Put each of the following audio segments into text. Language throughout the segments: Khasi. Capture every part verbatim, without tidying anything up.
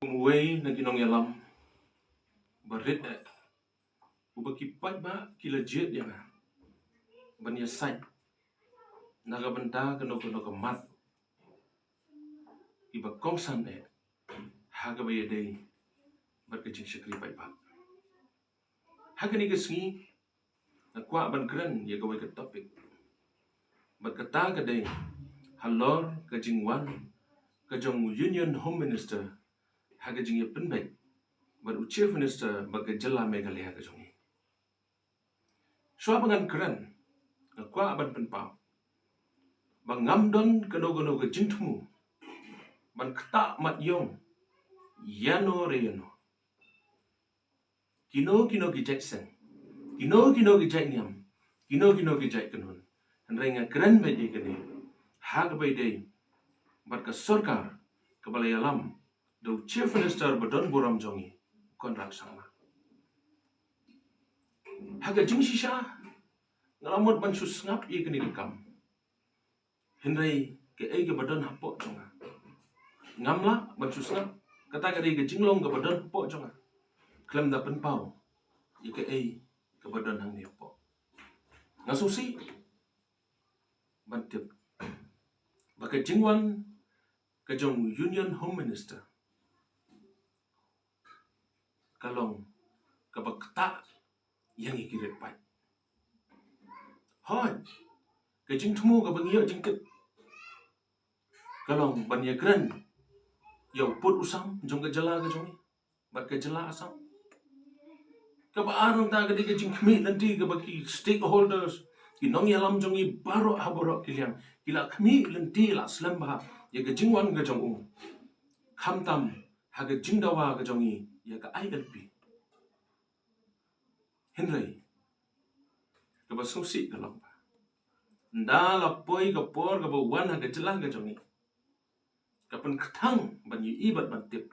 Kum uwei na ki nongïalam ba rit eh, uba ki paidbah ki la jied ïa nga ban ïasaid na ka bynta kano kano ka mat kiba kongsan eh ha kaba ïadei bad ka jingshakri paidbah. Ha kane ka sngi nga kwah ban kren ïa kawei ka topic, bad kata ka dei halor ka jingwan ka jong u Union Home Minister ha ka jingïapynbeit bad u Chief Minister bad ka jylla Meghalaya ka jong ngi. Shuwa ba ngan kren, nga kwah ban pynpaw ba ngam don kano kano ka jingthmu ban ktah mat ïong ïano re ïano, kino kino ki jait seng, kino kino ki jait niam, kino kino ki jait kynhun. Hynrei nga kren beit ïa kane ha kaba ïadei bad ka sorkar kaba la ïalam da u Chief Minister ba don burom jong ngi, Conrad Sangma. Ha ka jingshisha nga la mut ban shu sngap ïa kane ka kam, hynrei kaei kaba don hapoh jong nga, ngam lah ban shu sngap. Kata ka dei ka jinglong kaba don hapoh jong nga, khlem da pynpaw ïa kaei kaba don hangne hapoh. Nga sngewsih ban tip ba ka jingwan ka jong u Union Home Minister ka long kaba ktah ïa ngi ki rit paid. Hooid, ka jingthmu kaba ngi ïoh jingtip ka long ban ïakren ïa u pud u sam jong ka jylla ka jong ngi bad ka jylla Assam. Kaba ar nangta ka dei ka jingkhmih lynti kaba ki stakeholders, ki nongïalam jong ngi baroh ha baroh ki liang ki la khmih lynti, la slem bha ïa ka jingwan ka jong u, khamtam ha ka jingdawa ka jong ngi ïa ka I L P. Hynrei kaba sngewsih ka long ba ynda la poi ka por kaba wan ha ka jylla ka jong ngi, ka pynkthang ban ïohi bad ban tip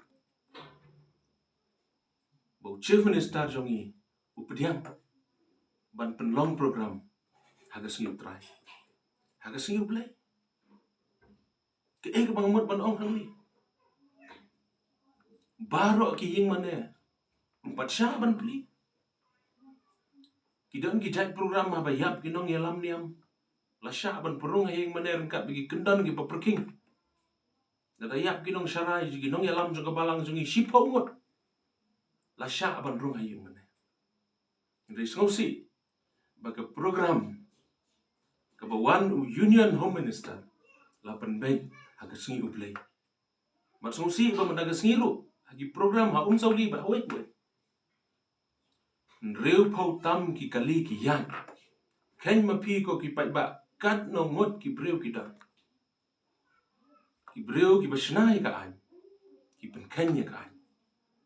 ba u Chief Minister jong ngi u pdiang ban pynlong program ha ka sngi U Trai, ha ka sngi U Blei. Kaei kaba nga mut ban ong hangne, baroh ki ïing mane ym pat shah ban plie. Ki don ki jait program haba ïap ki nongïalam niam, la shah ban pynrung ha ïing mane ryngkat bad ki kyndon kiba pyrkhing. Lada ïap ki nongsharai, ki nongïalam jong ka balang jong ngi shiphew ngut, la shah ban rung ha ïing mane. Hynrei sngewsih ba ka program kaba wan u Union Home Minister la pynbeit ha ka sngi U Blei. Bad sngewsih ba mynta ka sngi ruh ha ki program ha Umsawli bad hawei hawei, hynriewphew tam ki kali ki ïaid. Kheiñ ma phi ko ki paidbah, katno ngut ki briew ki don? Ki briew kiba shna ïa ka aiñ, ki pynkheiñ ïa ka aiñ.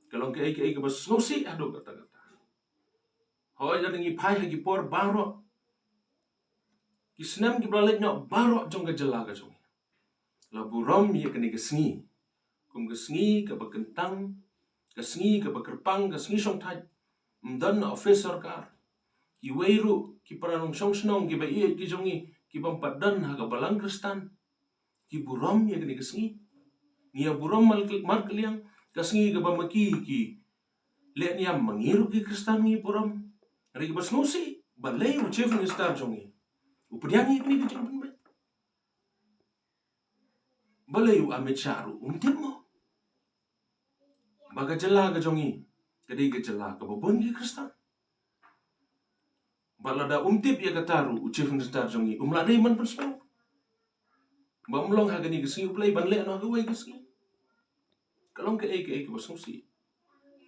Ka long kaei kaei kaba sngewsih haduh katta katta. Hooid, lada ngi phai ha ki por baroh, ki snem kiba la leit noh baroh jong ka jylla ka jong ngi, la burom ïa kane ka sngi kum ka sngi kaba kyntang, ka sngi kaba kyrpang, ka sngi shongthait. Ym don na office sorkar. Kiwei ruh ki para nongshong shnong kiba ïeit ki jong ngi ki bym pat don ha ka balang Khristan, ki burom ïa kane ka sngi. Ngi ïa burom mar, markylliang, ka sngi kaba ma ki ki leh niam, ma ngi ruh ki Khristan ngi burom. Hynrei kaba sngewsih, balei u Chief Minister jong ngi u pdiang ïa kane ka jingpynbeit? Balei u Amit Shah ruh um tip mo ba ka jylla ka jong ngi ka dei ka jylla kaba bun ki Khristan? Bad lada um tip ïa kata ruh u Chief Minister jong ngi um lah dei ban pynsngew. Ba um long ha kane ka sngi U Blei ban leh noh ha kawei ka sngi. Ka long kaei kaei kaba sngewsih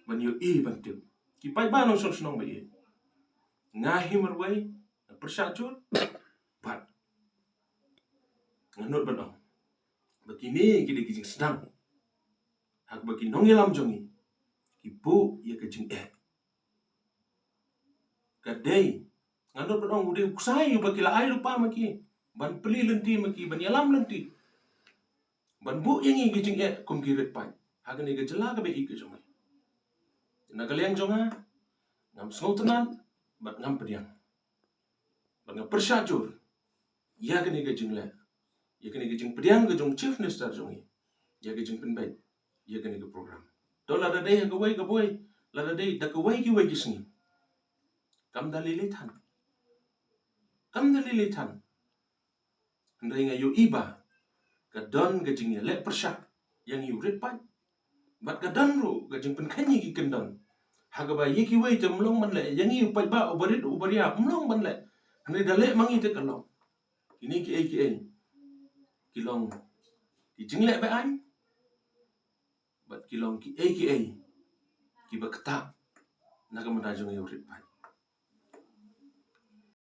ban ïohi ban tip. Ki paidbah nongshong shnong ba ïeit, nga hi marwei, nga pyrshah jur bad nga nud ban ong ba kine ki dei ki jingsdang ha kaba ki nongïalam jong ngi ki buh ïa ka jingeh. Ka dei, nga nud ban ong, u dei u ksai uba ki la ai lypa ma ki ban plie lynti ma ki, ban ïalam lynti, ban buh ïa ngi ki jingeh kum ki rit paid ha kane ka jylla kaba ïeit ka jong ngi. Na ka liang jong nga, ngam sngewtynnat bad ngam pdiang. Bad nga pyrshah jur ïa kane ka jingleh, ïa kane ka jingpdiang ka jong Chief Minister jong ngi ïa ka jingpynbeit ïa kane ka program. To lada dei ha kawei ka boi, lada dei da kawei kiwei ki sngi, kam da lei lei than. Kam da lei lei than. Hynrei nga ïohi ba ka don ka jingïaleh pyrshah ïa ngi u rit paid. Bad ka don ruh ka jingpynkheiñ ïa ki kyndon, ha kaba ïa kiwei te ym long ban leh, ïa ngi u paidbah uba rit uba ria ym long ban leh. Hynrei da leh ma ngi te ka long. Kine kiei kiei ki long ki jingleh be-aiñ, bad ki long kiei kiei kiba ktah na ka bynta jong ngi u rit paid.